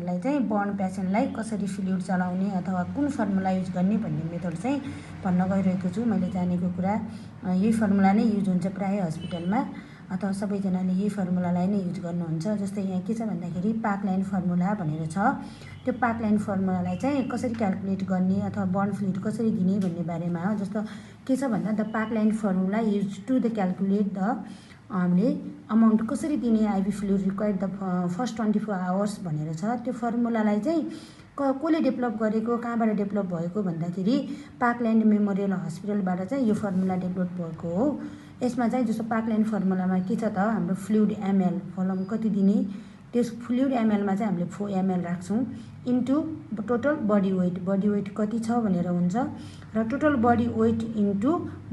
लाई चाहिँ बर्न पेसेन्टलाई कसरी फ्लुइड चलाउने अथवा कुन फर्मुला युज गर्ने भन्ने मेथड चाहिँ भन्न गइरहेको छु। मैले जानेको कुरा यही फर्मुला नै युज हुन्छ प्राय हस्पिटलमा अथवा सबैजनाले यही फर्मुलालाई नै युज गर्नुहुन्छ। जस्तै यहाँ के छ भन्दाखेरि पाकलाइन फर्मुला भनेर छ। त्यो पाकलाइन फर्मुलालाई चाहिँ कसरी क्याल्कुलेट गर्ने अथवा बर्न फ्लुइड कसरी दिने भन्ने बारेमा हो। जस्तो के छ भन्दा the Parkland formula use to the calculate the हामीले अमाउन्ट कसरी दिने IV fluid required the first 24 hours भनेर छ। त्यो फर्मुलालाई चाहिँ कसले डेभलप गरेको, कहाँबाट डेभलप भएको भन्दाखेरि पाकल्यान्ड मेमोरियल हस्पिटलबाट चाहिँ यो फर्मुला डेभलप भएको हो। यसमा चाहिँ जस्तो पाकल्यान्ड फर्मुलामा के छ त हाम्रो फ्लुइड एमएल भोल्युम कति दिने, त्यस फ्लुइड एमएलमा चाहिँ हामीले 4 ml राख्छौँ इन्टु टोटल बडी वेट कति छ भनेर हुन्छ र total body weight into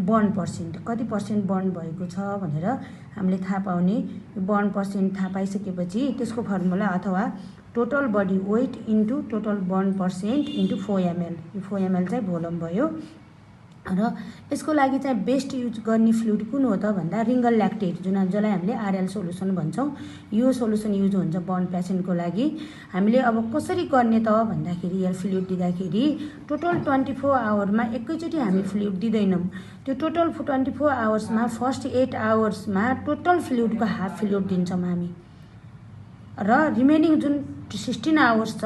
burn percent कति पर्सेन्ट बर्न भएको छ भनेर हामीले थाहा पाउने। बर्न पर्सेन्ट थाहा पाइसकेपछि त्यसको फर्मुला अथवा total body weight into total burn percent into 4 ml, यो 4 ml चाहिँ भोल्युम भयो। र यसको लागि चाहिँ बेस्ट युज गर्ने फ्लुइड कुन हो त भन्दा रिङ्गल ल्याक्टेट जसलाई हामीले आरएल सोलुसन भन्छौँ, यो सोलुसन युज हुन्छ बर्न पेसेन्टको लागि। हामीले अब कसरी गर्ने त भन्दाखेरि यहाँ फ्लुइड दिँदाखेरि टोटल 24 आवरमा एकैचोटि हामी फ्लुइड दिँदैनौँ। त्यो टोटल 24 आवर्समा फर्स्ट 8 आवर्समा टोटल फ्लुइडको हाफ फ्लुइड दिन्छौँ हामी र रिमेनिङ जुन 16 आवर्स छ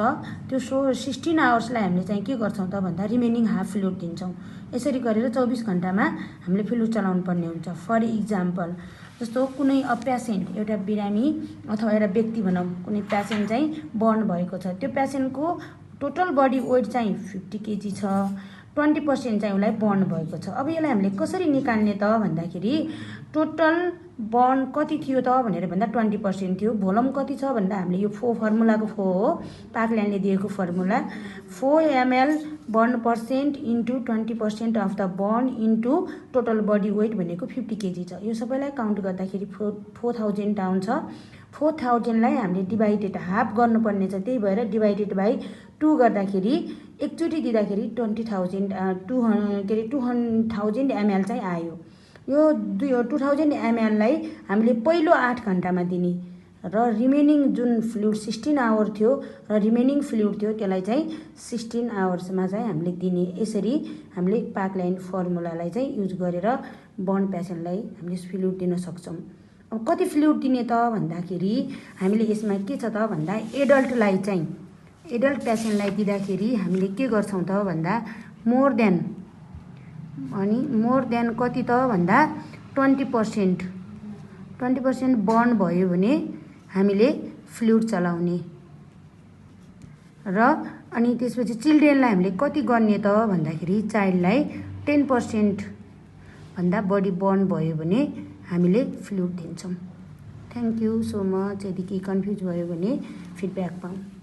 त्यो 16 आवर्सलाई हामीले चाहिँ के गर्छौँ त भन्दा रिमेनिङ हाफ फ्लुइड दिन्छौँ। यसरी गरेर 24 घण्टामा हामीले फ्लुइड चलाउनु पर्ने हुन्छ। फर इक्जाम्पल जस्तो कुनै पेसेन्ट एउटा बिरामी अथवा एउटा व्यक्ति भनौँ कुनै पेसेन्ट चाहिँ बर्न भएको छ, त्यो पेसेन्टको टोटल बडी वेट चाहिँ 50 kg छ, 20% चाहिँ उसलाई बर्न भएको छ। अब यसलाई हामीले कसरी निकाल्ने त भन्दाखेरि टोटल बर्न कति थियो त भनेर भन्दा 20% थियो। भोल्युम कति छ भन्दा हामीले यो फर्मुलाको 4 हो, पाकल्यान्डले दिएको formula 4 ml burn percent into 20% of the burn into total body weight भनेको 50 kg छ। यो सबैलाई काउन्ट गर्दाखेरि 4000 आउँछ। 4000लाई हामीले डिभाइडेड हाफ गर्नुपर्ने छ, त्यही भएर डिभाइडेड बाई 2 गर्दाखेरि एकचोटि दिँदाखेरि 2000 ml चाहिँ आयो। यो 2000 ml लाई हामीले पहिलो 8 घण्टामा दिने र रिमेनिङ जुन फ्लुइड 16 आवर थियो र रिमेनिङ फ्लुइड थियो त्यसलाई चाहिँ 16 आवर्समा चाहिँ हामीले दिने। यसरी हामीले पाकलाइन फर्मुलालाई चाहिँ युज गरेर बर्न पेसेन्टलाई हामीले फ्लुइड दिन सक्छौँ। अब कति फ्लुइड दिने त भन्दाखेरि हामीले यसमा के छ त भन्दा एडल्टलाई चाहिँ एडल्ट पेसेन्टलाई दिँदाखेरि हामीले के गर्छौँ त भन्दा मोर देन कति त भन्दा 20% बर्न भयो भने हामीले फ्लुइड चलाउने र अनि त्यसपछि चिल्ड्रेनलाई हामीले कति गर्ने त भन्दाखेरि चाइल्डलाई 10% भन्दा बढी बर्न भयो भने हामीले फ्लुइड दिन्छौँ। Thank you so much. यदि केही कन्फ्युज भयो भने फिडब्याक पाऊँ।